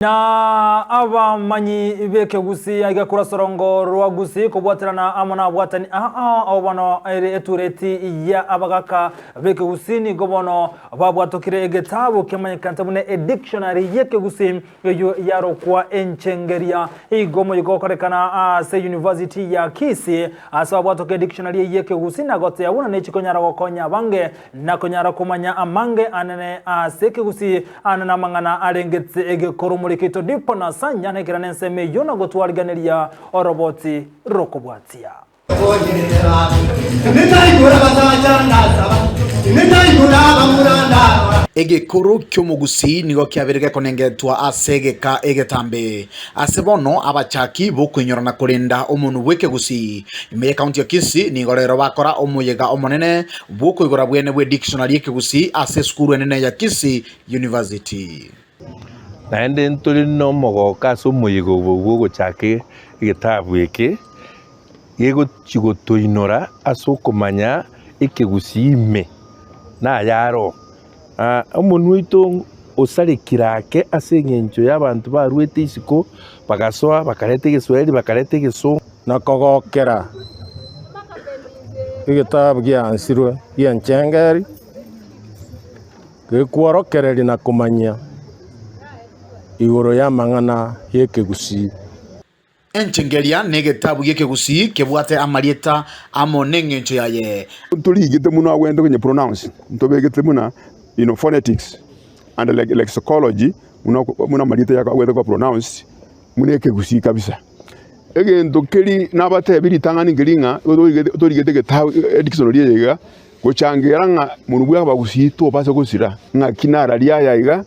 Na abamanyi b'ekegusii aiga korwa sorongo rwa Gusii kobwaterana amo nabwatani aa ao bono ere etureti ya abagaka b'ekegusii nigo bono babwatokire egetabu kemanyekanete buna edictionary y'ekegusii eyio yarokwa enchengeria. Igo omoyega okorekana ase University ya Kisii ase babwatoka edictionary eyio y'ekegusii na goteba buna nechikonyara gokonya abange na konyara komanya amange anene ase ekegusii Aya namang'ana arengete egekoromori keito Dipo na Sanya nekera nensemo eyio na gotwariganeria oroboti rokobwatia. Egekoro ki'omogusii nigo kiabeire gekonengetwa ase egeka egetambe. Ase bono abachaki b'okoinyora na korenda omonwa bw'ekegusii ime y'ekaunti ya Kisii nigo rero bakora omoyega omonene bw'okoigora bwene bwe dictionary y'ekegusii ase esukuru enene ya Kisii University. Naende ntore nomogooko ase omoyega obo bw'ogochaka egetabu eke, gegochia gotoinora ase okomanya ekegusii ime nayaro. Omonwa oito osarekire ake ase eng'encho y'abanto barwete isiko, bagasoa bakareta egeswahili, bakareta egesongo. Na kogokera egetabu giansirwe gi'enchengeri, gekworokereria na komanyia igoro y'amang'ana y'ekegusii. Enchengeria negetabu gi'ekegusii kebwate amarieta amo neng'encho yaye. Ntorigete buna ogwente konye pronounce, ntobegete buna you know phonetics and lexicology buna buna amarieta yako agwete koba pronounced buna ekegusii kabisa. Egento keri nabatebi ritang'ani nkeri ng'a torigete egetabu edictionary eye iga, gochangera ng'a monwe bwa abagusii tobasa gosira ng'aki narari aya iga,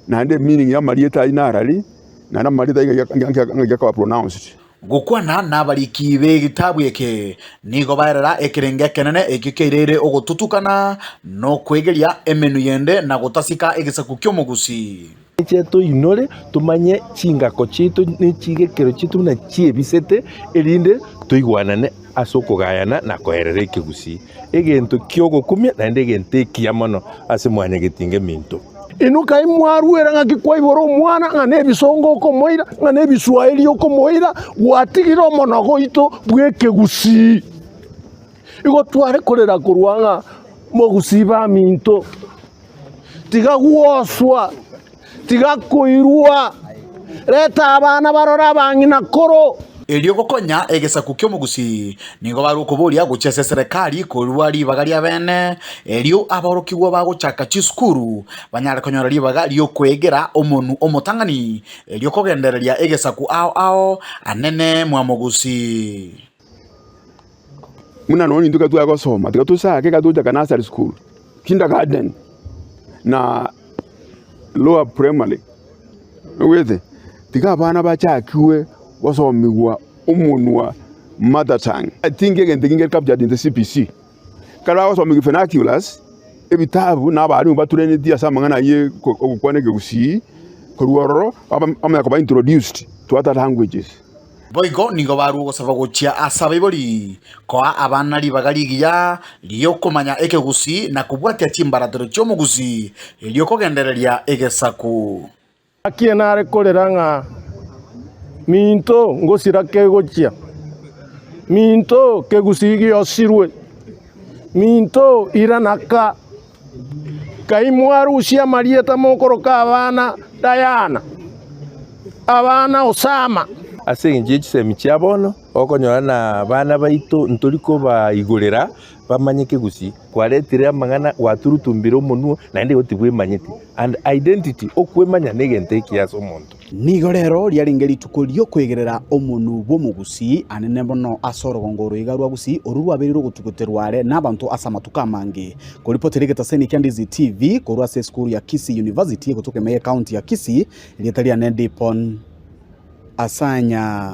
naende emeaning ya amarieta ayio narari. Naende amarieta aiga ng'aki akaba pronounced. Gokwana nabariki b'egetabu eke, nigo baerera ekerengo ekenene ekio kiaireire ogotutukana na okwegeria emenwa yende na gotasika egesaku ki'omogusii. Inche toinore tomanye chingako chiaito ne chigekero chiaito buna chiebisete, erinde toigwanane ase okogayana na koerera ekegusii, egento ki'ogokumia naende egento ekiya mono ase mwanyagetinga eminto. Inwe kai mwaruera ng'aki kwaibora omwana, ng'a nebisongo okomoira, ng'a nebiswahili okomoira, gwatigire omonogo oito bw'ekegusii. Igo tware korera korwa ng'a mogusii baminto, tiga gwoswa, tiga koirwa, reta abana barore abang'ina koro. Erio gokonya egesaku ki'omogusii, nigo bare okoboria gochia ase eserekari korua ribaga ria bene, erio aborokigwa bagochaka chisukuru banyare konyora ribaga ri'okwegera omonwa omotang'ani, erio kogendereria egesaku ao ao anene mwamogusii. Buna nonya intwe ekero tware gosoma, tiga tosake ekero togochaka nursery school, kindergarten na lower primary, oigwete? Tiga abana bachakigwe gosomigwa omonwa mother tongue. I think egento ekio nkeri captured in the CBC. Ekero bagosomigwa vernaculars, ebitabu na abalimu batraineti ase amang'ana ayio ogokwana ekegusii, korwa ororo bamanya koba introduced to other languages. Boigo nigo barua ogosaba gochia ase abaibori, koa abana ribaga rigiya ri'okomanya ekegusii na kobwatia chimbaratero chi'omogusii, erio kogendereria egesaku. Naki nare korera ng'a minto ngosira kegochia, minto kegusii giosirwe, minto irana ka. Kai mwarusia amarieta mokoroka abana Dayana, abana Osama. Ase engencho ye chisemi chia bono, okonyora na abana baito ntori kobaigorera bamanye kegusii. Kwaretire amang'ana gwaturutumbire omonwe naende igo tibwemanyeti and identity okwemanya negento ekiya ase omonto. Nigo rero riarenge rituko ri'okoegerera omonwa bw'omogusii anene mono ase orogongo oro iga rwa Gusii, orwo rwabereire ogotuguterwa are nabanto ase amatuko amange. Koripotera egetaseni kia Ndizi TV korwa ase esukuru ya Kisii University egotoka ime y'ecounty ya Kisii, erieta riane Dipon Asanya.